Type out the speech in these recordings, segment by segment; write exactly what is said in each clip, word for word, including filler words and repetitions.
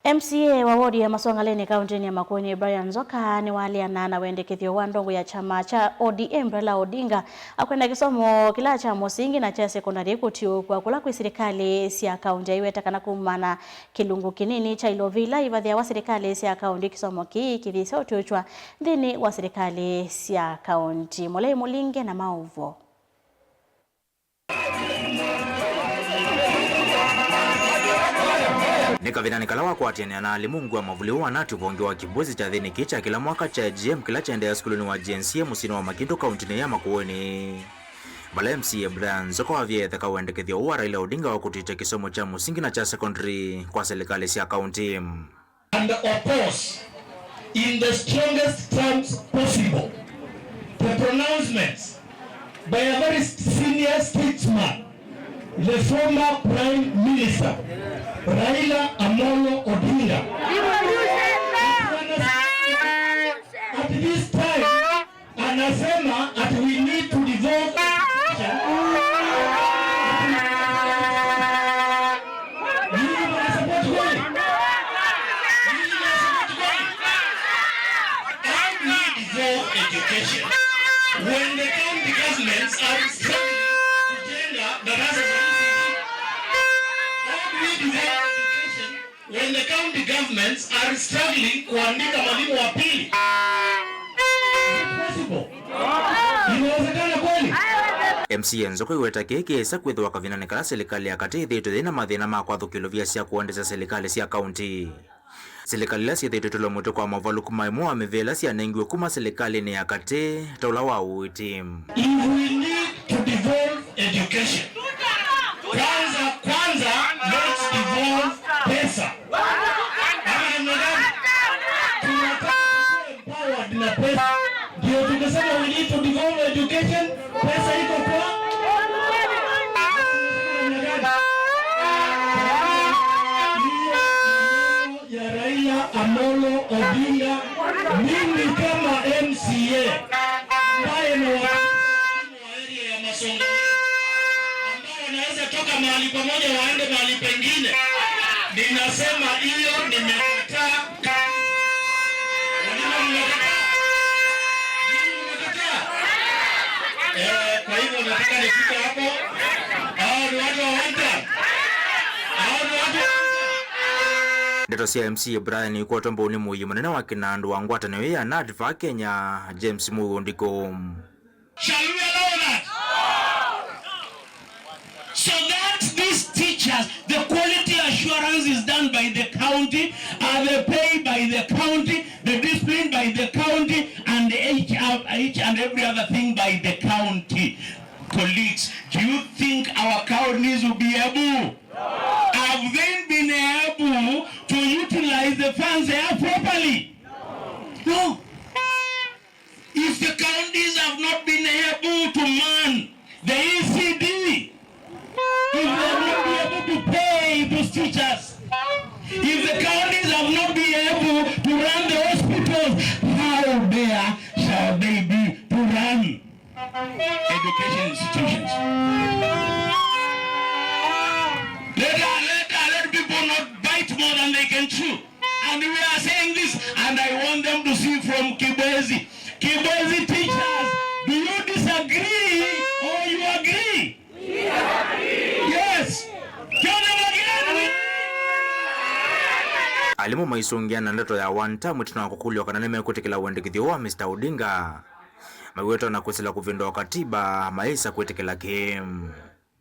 M C A wa wodi ya Masongaleni kaũntĩnĩ ya Makueni, Brian Nzoka, nĩwaleana na wendekethyo wa ndongo ya kyama kya O D M, Raila Odinga, akwenda kĩsomo kĩla kya mũsingi na kya sekondalĩ kũtiũũkw'a kũla kwĩ silikalĩ sya kaũntĩ. Aiweta kana kumana kĩlungu kĩnini kya ilovi ila ivathĩawa silikalĩ sya kaũntĩ, kĩsomo kĩĩ kĩthĩĩsya ũtiũũkw'a nthĩnĩ wa silikalĩ sya kaũntĩ. Mũlei Mũlinge na maũvoo. Nĩ kavindanĩ kala wakwatĩanĩa na alimũ, ngũa mavuli wa nati ũvonge wa kĩvũsĩ kya nthĩnĩ kĩĩ kya kĩla mwaka kya A G M kĩla kyaendeea sukulunĩ wa G N C A mũsyĩnĩ wa Makindu kaũntĩnĩ ya Makueni, vala M C A Brian Nzoka wavie etheka wendekethyo wa Raila Odinga wa kũtĩtya kĩsomo kya mũsingi na kya secondary kwa silikalĩ sya kaũntĩ. And oppose in the strongest terms possible the pronouncements by a very senior statesman, the former Prime Minister, Raila Amolo Odinga. At this time, anasema ati we need to devolve education. Nyinyi mnasupport kweli? Nyinyi mnasupport kweli? How do we devolve education when the county governments are struggling kujenga darasa za msingi? How do we devolve education when the county governments are struggling kuandika mwalimu wa pili? Is it possible? Inawezekana kweli? M C A Nzoka aiweta kĩĩ kĩĩsa kwĩthĩwa kavindanĩ kala silikalĩ ya katĩ ĩthĩĩtwe yĩna mathĩna ma kwathũkĩa ilovia sya kũendesya silikalĩ sya kaũntĩ. Silikalĩ ila syĩthĩĩtwe ĩtũlwe mũtwe kwa movalũku ma ĩmwe wa mĩvĩa ila syanengiwe kuma silikalĩnĩ ya katĩ, ta ũla wa ũiiti. If we need to devolve education, kwanza, kwanza, let's devolve pesa. Ama namna gani? Tunataka kuwa empowered na pesa. Ndio tukisema we need to devolve education, pesa iko kwa? Namna gani? Hiyo maneno ya Raila Amolo Odinga, mimi kama M C A ambaye ni wa wa area ya Masonga ambao wanaweza toka mahali pamoja waende mahali pengine. Ninasema hiyo nimekataa. Wengine mmekataa? Nyinyi mmekataa? Eh, kwa hivyo nataka nifike hapo. Hao ni watu wa one term. Hao ni watu wa one term. Ndeto sya M C A Brian ikwatwa mbau nĩ mũiĩ mũnene wa kĩnandũ wa ngwatanĩo ya NARD vaa Kenya, James Mũndĩkũ. Shall we allow that? So that these teachers, the quality assurance is done by the county, uh, the pay by the county, the discipline by the county, and each, uh, each and every other thing by the county. Colleagues, do you think our counties will be able? Have they been able to utilize the funds they have properly? No. If the counties have not been able to man the E C D, if they have not been able to pay those teachers, if the counties have not been able to run the hospitals, how dare shall they be to run education institutions? Let, let, let people not bite more than they can chew. And we are saying this, and I want them to see from Kibwezi. Kibwezi teachers, do you disagree or you agree? Yes. Tell them again. Alimũ maisũngĩa na ndeto ya one term ĩtina wa kũkũlw'a kana nĩmekwĩtĩkĩla wendekethyo wa Mister Odinga. Maiweta na kwĩsĩla kũvĩndũa katiba, mayĩsa kwĩtĩkĩla kĩĩ.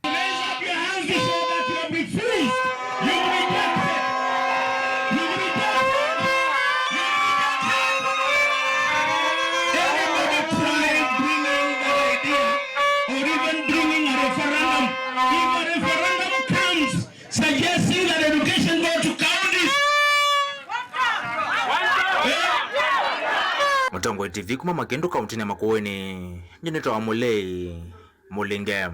Raise up your hands to show that you have refused. You've rejected. You've rejected. You've rejected. Anybody trying bringing that idea or even bringing a referendum, if a referendum comes suggesting that education go to counties, eh? Mũtongoi T V kuma Makindu, kaunti ya Makueni, nyie nĩtawa Mũlei Mũlinge.